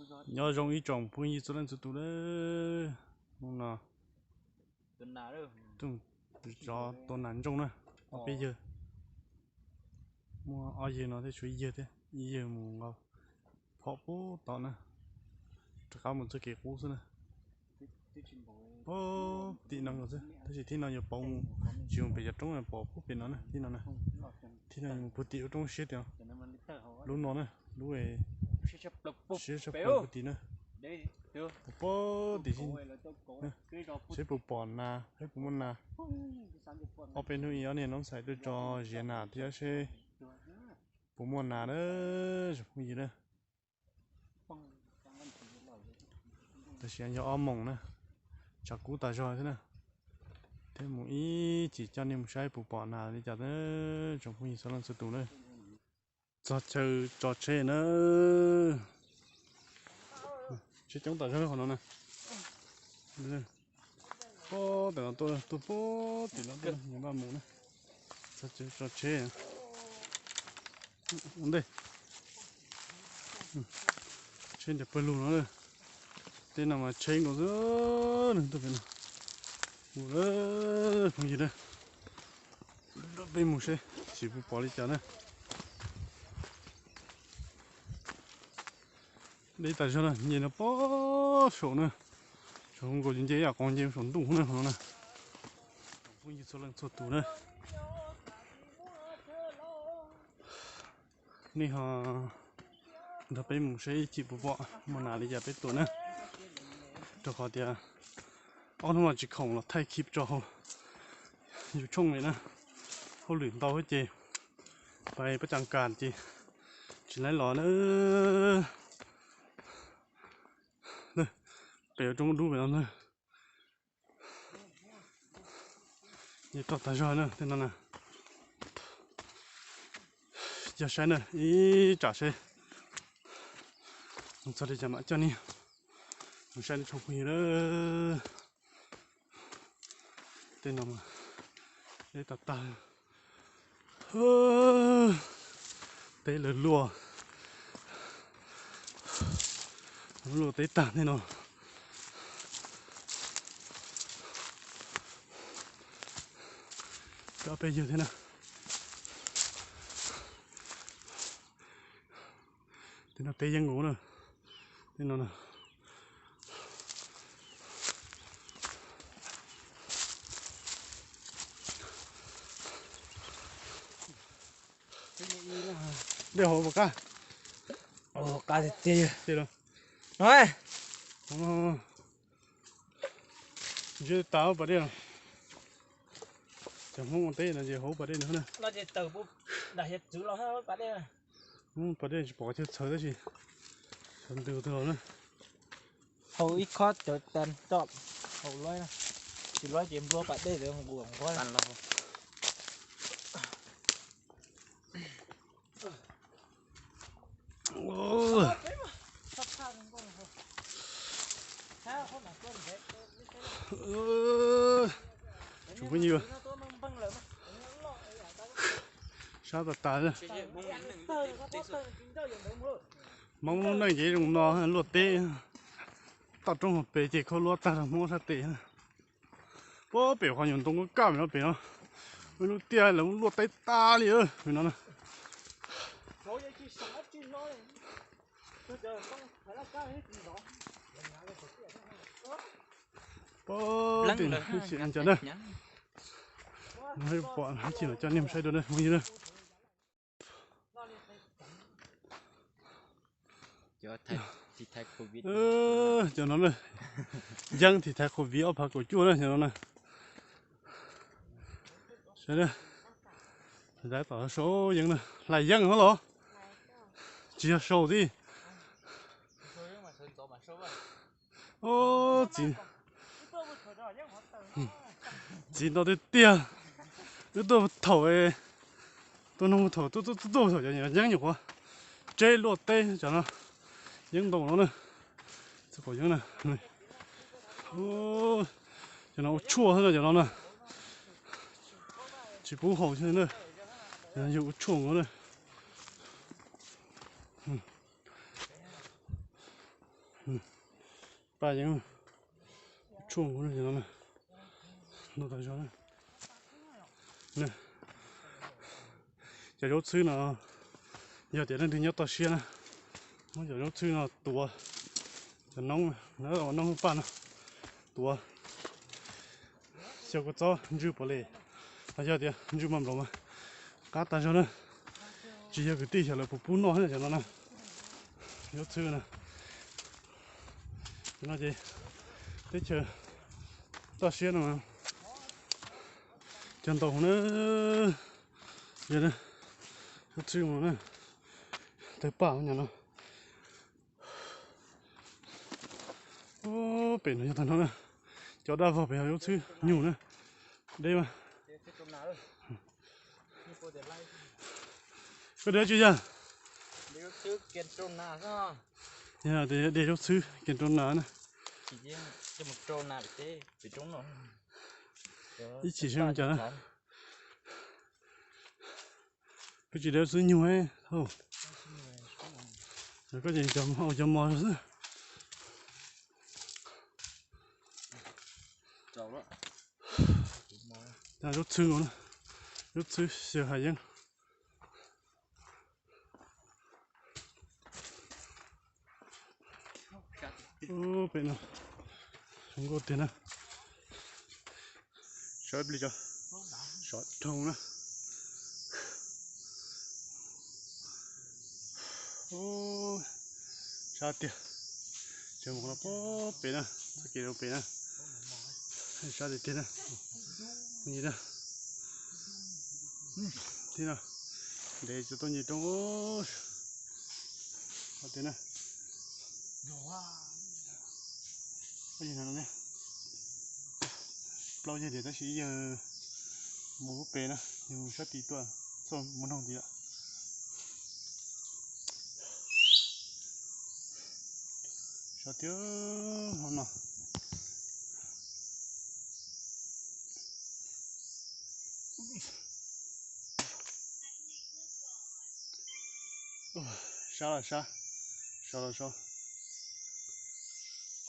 Nyob zoo ib tsoom phooj ywg txhua leej txhua tus na. Hnub no tuaj zov tua nas ntsooj na, ob peb yawg. Muaj ob yawg no thiab tshuav ib yawg thiab, ib yawg mus nqa phom pub tom na, rov qab mus txoj kev qub xwb na. Pub tim no nkaus xwb, tab sis thib no yuav pauv mus, tsis mus pem cov roob pom pub pem no na, thib no na. Thib no yuav mus puag tim lub roob siab tiag. Lub no na, lub siab tshaj plaws puag tim na. Puag tim seb puas pom nas, seb puas muaj nas. Ob peb hnub ib ob niag noob xais tuaj tso ziav nas thiab seb puas muaj nas na, tsoom phooj ywg na. Tam sim no yog ob moos na, tshav kub tas zog xwb na. Thiab mus ib chim coj nej mus saib puas pom nas li cas na, tsoom phooj ywg txhua leej txhua tus na. Txog chaw tso tsheb na. Tsheb coob tas zog qhov no na. Pub tim no tuaj, tuaj pub tim no tuaj, nws npaj mus na. Txog chaw tso tsheb ua ntej. Tsheb ntiav pawg lug no na. Tej no mas tsheb nkaus xwb, nws tuaj pem no. Mus lawm phooj ywg na, peb mus seb tsis puas pom li cas na. Deb tas zog na, nce no pem saum na. Saum nkaus nce ib yam qhov nce saum ntuj na qhov no na. Phooj ywg txhua leej txhua tus na, nej ho nrog peb mus seb ib chim puas pom muaj nas li cas peb tua na. Rau qhov tias ob hnub no tsis khoom los thaij clip rau hauv YouTube li na, hauj lwm ntau ces pais pab cas kas ces tsis laib los na. Pem roob dub pem no na. Nce toj tas zog na tej no na. Coj saib na, ib tsam seb mus txog li cas mam coj nej mus saib tsoom phooj ywg na. Tej no mas deb tag tag. Teb lawv luaj, luaj teb tag tej no. Cov peb yawg thiab na. Tej no teb yeeb nkaus na. Tej no na. Dej hauv puas qab? Qab tiag tiag. Ntshe tas pas dej. Cov Hmoob ua teb no ces hauv pas dej no na. Pas dej tsis pom chaw txhawv tab sis txhawv ntws tag los na. Hau ib khob cawv tas tso, hau luab, tsis luab ces nplua pas dej ntawd nquas nquab. Tsoom phooj ywg, sab tas tas. Hmoob lub neej ces zoo no, luaj teb, toj roob hauv pes ces khaub luab tag rau Hmoob sab tes. Puag pem qhov nyuag ntoo kaj kaj no pem no, ib lub tiaj lawv muab luaj teb tas li no na. Puag tim no ib chim no cas na, pom ib chim no coj nej mus saib dua na phooj ywg na. Cov no na, yeeb thim thaiv Covid ob phav kaum cuaj na cov no na. Saib, tom sau yeeb na, hlais yeeb no los? Tsis yog sau tib. Txiv, txiv no tiag tiag, wb tuaj thaum, tuaj nug thaum, tuaj tuaj tuaj thaum cov yeeb nyuam qhuav tseb luaj teb cov no, yeeb ntau no na, txog kaum yeeb na. Cov no ua tshuaj xwb na cov no na, tsis pub haus xwb na, yog ua tshuaj nkaus na. Paj yeeb tshuaj nkaus no, no tas zog na. Cov zaub txhwb no, yog tias leej twg nyob toj siab na, muab cov zaub txhwb no tuav, cov noob, ua noob paj no, tuav xyaw kua txob ntswj puav leej, los yog tias ntswj maj nploos mas qab tas zog na. Tsis yog kwv tij xyov lawv puas pub noj cov no na, zaub txhwb na. No ces teb chaws toj siab no cog ntau na. Yog zaub txhwb no na, tawg paj nyom no. Pem no yog tag no na, cov daj vog pem yog zaub txhwb nyuj na. Deb mas. Koj deb tsis yog? Yog tias deb zaub txhwb kiag rau nas na. Ib chim saib cas na. Koj tsis deb zaub txhwb nyuj, koj ces cov mos xwb. Zaub txhwb nkaus na, zaub txhwb xyaw hav yeeb. Pem no zoo nkauj tiag na. Sawv plig cov sov rhooj na. Sab tiag, tseem mus no pem na, txoj kev rau pem na. Sab tiag tiag na. Thiab no, ntev tsis tau nce roob tiag na. Plaub yawg tiag tab sis ib yawg mus lub pem na, yawg mus sab tid tuaj, txoj mus noog tid lawm. Sab tiag hmo no. Sab los sab, sov los sov.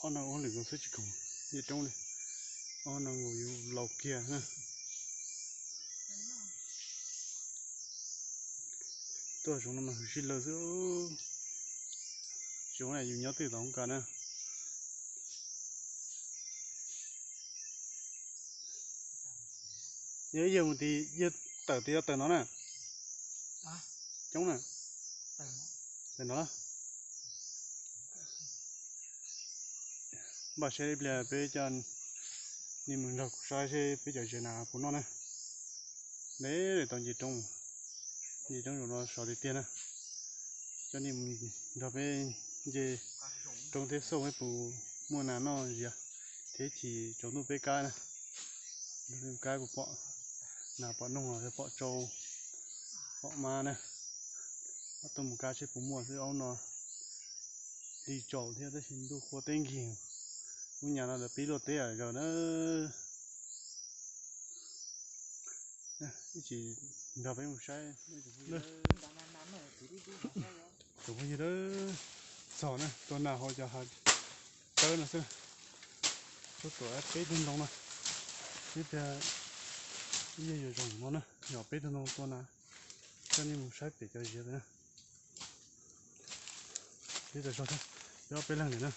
Ob no ua lwm nkaus xwb tsis khoom nce roob li. Ob no nkaus yus laus kiag na. Tuaj zoov no mas hwv sib law xwb. Zoov na yus nyob twj tom hoob kas na. Yog ib yawg mus tid, yawg tawm tid, yog tawm no na. Coob na. Tawm no. Npaj seb ib pliag peb coj nej mus nrog kuv saib seb peb cov zes nas puas noj na. Ntev tau nce roob, nce roob zaum no sov tiag tiag na. Coj nej mus nrog peb nce roob thiab xauj peb puas muaj nas noj zias, thiab chim tsaus ntuj peb kab na. Nrog peb kab puas pom nas pom noog los yog pom tsau pom mab na. Ob tug mus kab seb puas muaj xwb, aub no hli tsaus thiab tab sis ntuj qhua teb nkig. Lub nyam no lawv pib luaj teb lawm zaum na. Ib chim nrog peb mus saib. Tsoom phooj ywg, txog na, tua nas hauv cov hav tsawb no xwb. Tuaj tuam peb tug ntoo no, ib pliag ib yawg yuav zoo no na, yog peb tug ntoo tua nas, coj nej mus saib pem cov ziav na. Peb tau so thiab, peb ob peb leeg lawm na.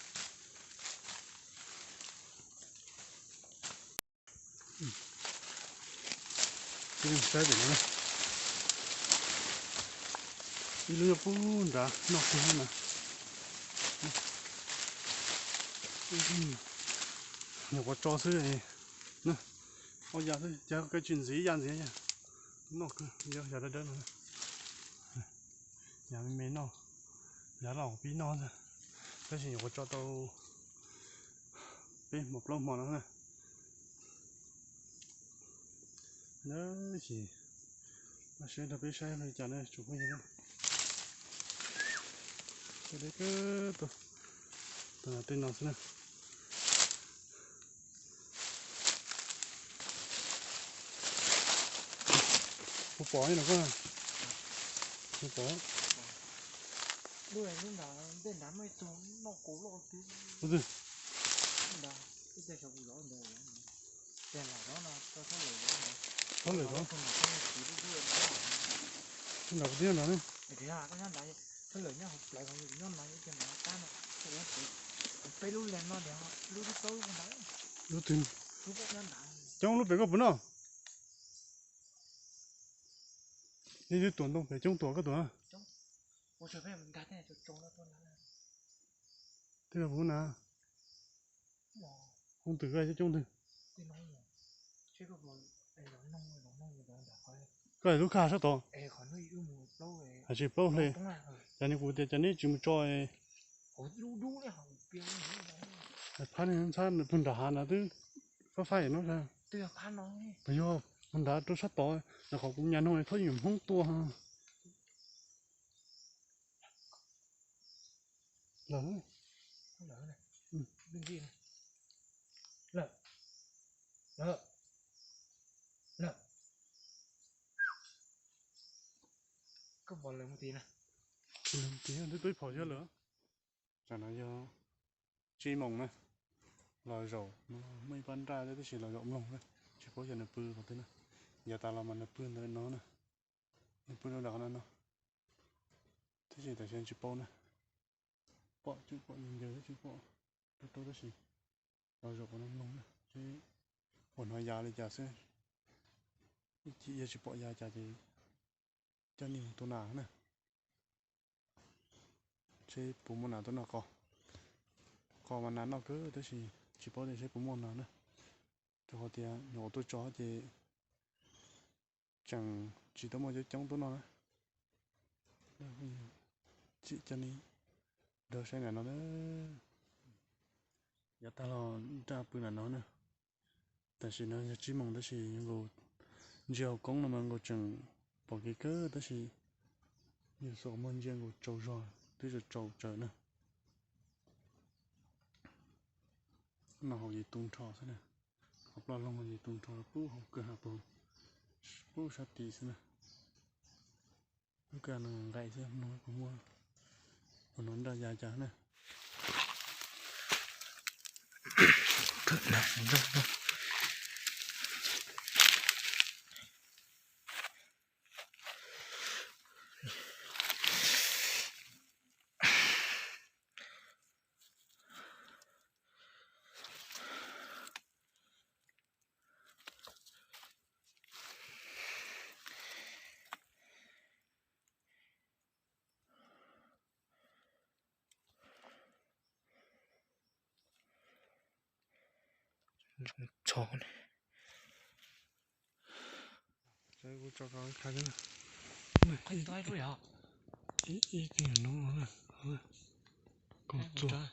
Peb saib pem no na. Ib lub nyob pub nrad noj kiag na. Nyuam qhuav tso xwb na. Ob yav xwb, cas koj tsis ntxiv ib yav ntxiv, noj kawg, yav dawb dawb no. Yav me me noj, yav los pib noj ntag. Tab sis nyuam qhuav tso tau peb hmo plaub hmo no na. Tab sis npaj siab nrog peb saib li cas na tsoom phooj ywg. Deb kawg, tua nas tej no xwb na. Puas pom no koj? Puas pom? Lub ntawd ntej nrad muaj ib tug noj qus loj tiag. Ub twg? Ntawd, ib teg saum kuv zov ntawd. Tes lam zov no, txhob lawm zov no. Txhob lawm zov. Nram kuv twb nyob nrad ne. Txhob lawm nyob hauv plawv, nyob nrad, nyob nrad, peb lub leeg no, lub twb plaub lub ntawd. Lub twg? Coob lub pem koj puas noj? Nej twb tuam ntoo pem coob tuam koj tuam. Twb yog kuv na. Hoob twg koj coob twg? Koj lub kaj sab tod. Hais tsis plaub hle. Cas ne kuv tias cas neb tsis mus tso. Phab ne ntxhab puag nram hav na twb fab faib no. Puas yog puag nrad rau sab tod na, qhov kuv nyas no thaum yuav Hmoob tua. Lawm. Twb tub phom yog lawm. Tsam no yog tsib moos na, los zaum no muaj ib pab nraj thiab tab sis los zaum mloog na, tsis paub xyov nws pw qhov twg na. Yav tas los mas nws pw ntawm no na, nws pw rau nram qhov no no, tab sis tam sim no tsis paub na. Pom tseem pom ncaws ncaws thiab tseem pom rau rau tab sis los zaum qhov no mloog na seb ua hnov ya li cas xwb. Ib chim yog tsis pom ya cas ces coj nej mus tua nas na, seb puas muaj nas tuaj noj qos. Qos mas nas noj kawg tab sis tsis paub tias seb puas muaj nas na, rau qhov tias nyuam qhuav tuaj tso ces tseem tsis tau muaj coob coob tuaj noj na. Tsim coj nej nrog saib nram no na. Yav tag los nraj pw nram no na. Tam sim no yog tsib moos tab sis nkaus ntsia hauv koob no mas nkaus tseem pom kev kawg tab sis yog xav muag ntsia nkaus tsaus zog twb tsaus tsaus tsaws na. No hauv ces tu nrho xwb na, qhov ploj loog ces tu nrho pub hauv kawg ha pub, pub sab tid xwb na. Lub kawg no nqaim xwb no kuv muab ua no nraj ya cas na. Tso ne. Kuv tso koj kha xwb na. Ib ib tug noob no na. Kaus txuas.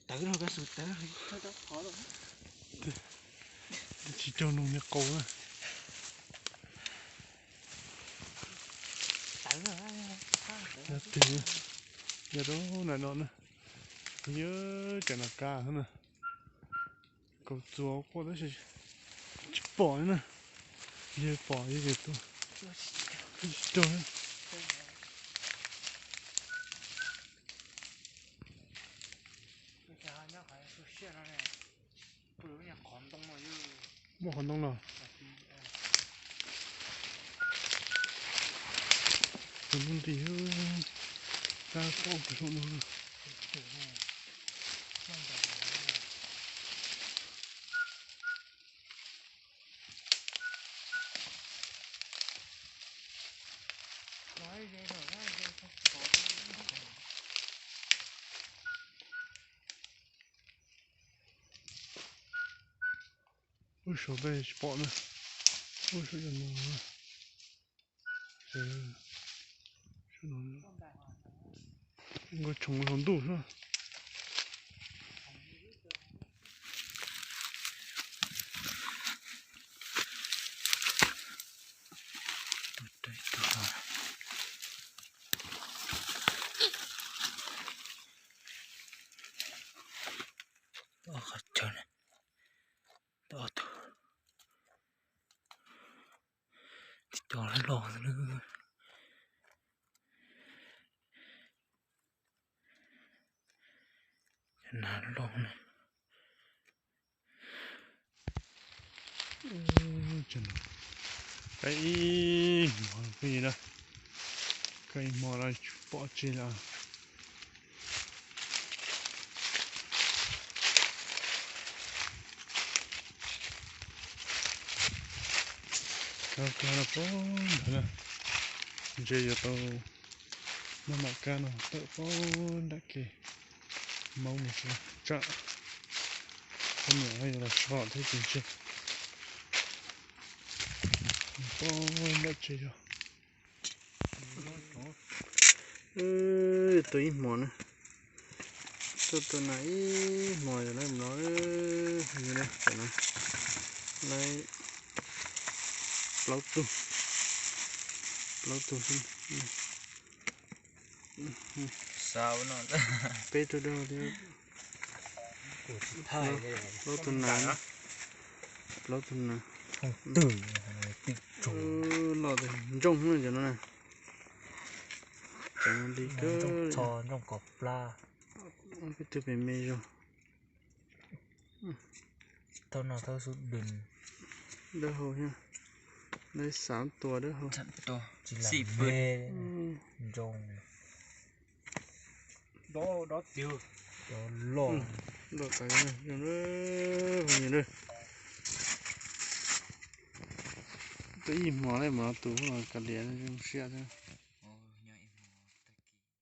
Tawv no, tawv no. Tsis raug noog niag qau na. Yog tig, yog rau nram no na, yog cov nas kab na, kaus txuas quaj tab sis tsis pom li na, yog pom yog ces tua, tsis raug na. Muaj qhov ntoo los? Tus ntoo nti, kab pom kuv saum no. Ub, saum peb tsis pom na. Ub, saum yog no. Nkauj tshoov saum ntuj xwb. Ob qhov chaw ne, ob tug. Tib Cov nas loj na. Qaib ib hmo pheej yig na, qaib ib hmo no tsis pom tseg lawm. Kab kab no poob ntawd na, ntshe yuav tau noj mam kab no tawm poob nram kev, maub mus tsam poj niam yuav los tso thiab ces ntshe poob nram tsev yog. Tua ib hmo na, tuaj tua nas ib hmo yog lawv no, yog lawv plaub tug, plaub tug xwb. Peb tug dawb thiab. Plaub tug nas, plaub tug nas. Loj ntsooj na cov no na. Cov no li kawg. Peb tug pem me zog. Dawb hau thiab. Lawv xav tua dawb hau. Loj tas, tua ib hmo lawm mas tus kav liam zoo siab.